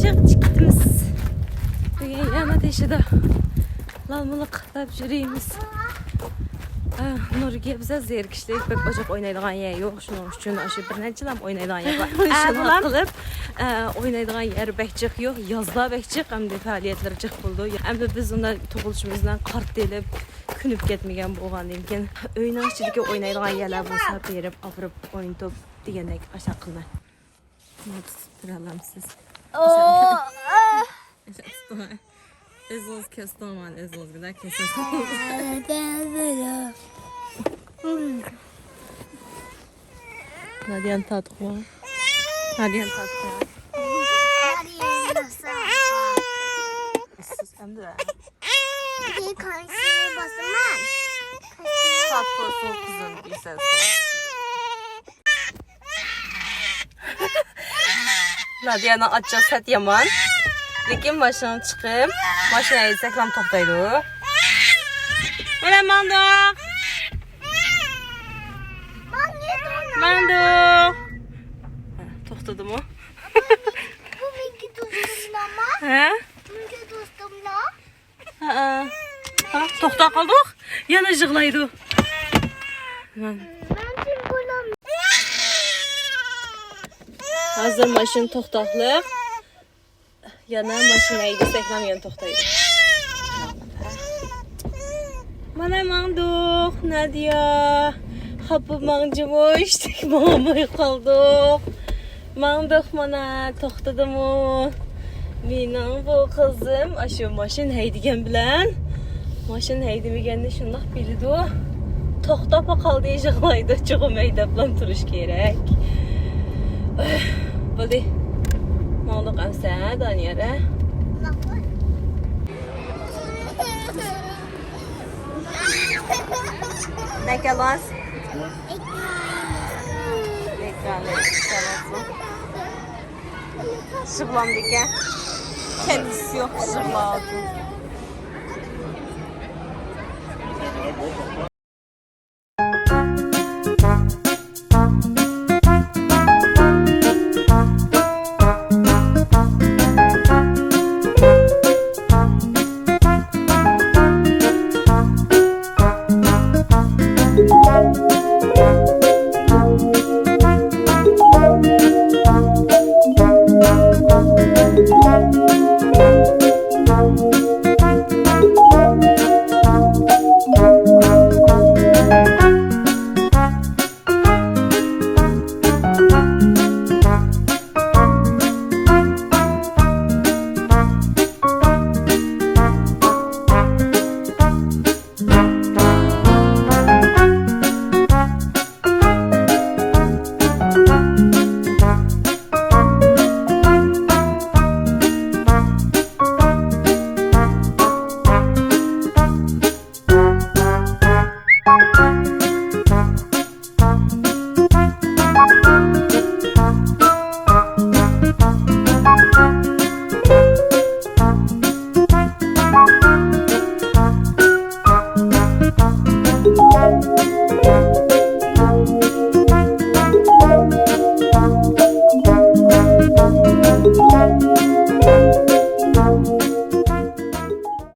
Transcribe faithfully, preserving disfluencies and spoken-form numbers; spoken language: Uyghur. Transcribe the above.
چىقىپ كېتىمىز. بۈگۈن يەنە تېشىدا لالمىلىق قىلىپ يۈرىمىز. ئا، نۇرگە بىزە زېرىكىشلىك، بەك ئوچۇق ئوينايدىغان يەر يوق، شۇنىڭ ئۈچۈن ئاشۇ بىر نەچچىلا ئوينايدىغان يەر بار. شۇنداق قىلىپ، ئا، ئوينايدىغان يەر بەك جىق يوق، يازدا بەك جىق، ئەمدى پائالىيەتلىرى جىق بولىدۇ. ئەمدى بىز ئۇندا تۇغۇلۇشىمىزدىن قارت ئېلىپ، كۆنۈپ كەتمىگەن بولغاندىن كېيىن، ئۆينىڭ ئىچىدىكى ئوينايدىغان يەرلەر بولسا بېرىپ ئاپىرىپ ئوينىتىپ دېگەندەك ئاشۇنداق قىلىمەن. نېمە تۇتۇپ تۇرالامسىز؟ ئۆزىڭىز كەستىڭ، مانا ئۆزىڭىزگىلا كېسىڭىز. نادىيەنى تارتقۇ. نادىيەنى تارتقۇ. سىز ئەمدى. سات بولسۇن قىزىم، دېسەن. نادىيەنىڭ ئاچچىق سەت يامان. لېكىن ماشىنىغا چىقىپ، ماشىنا ھەيدىسەكلا توختايدۇ. مانا ماڭدۇق. ماڭدۇق. توختىدىمۇ؟ بۇ مېنىڭكى دوستۇملارمۇ؟ ھە؟ مېنىڭكى دوستۇملار. ھەئە. ھە، توختاپ قالدۇق. يەنە يىغلايدۇ. ھازىر ماشىنا توختاقلىق. يەنە ماشىنا ھەيدىسەكلا يەنە توختايدۇ. مانا ماڭدۇق، نادىيە. خاپا بولماڭ، جۇمۇش، ماڭالماي قالدۇق. ماڭدۇق مانا، توختىدىمۇ؟ مېنىڭ بۇ قىزىم ئاشۇ ماشىنا ھەيدىگەن بىلەن، ماشىنا ھەيدىمىگەننى شۇنداق بىلىدۇ. توختاپلا قالدى، يىغلايدۇ. چوقۇم ھەيدەپلا تۇرۇش كېرەك. بولدى. ماڭدۇق ئەمسە، دانىيەر، ھە؟ نەكەلاس؟ يىغلامدىكەن. كەلگۈسى يوق، يىغلاۋاتىدۇ.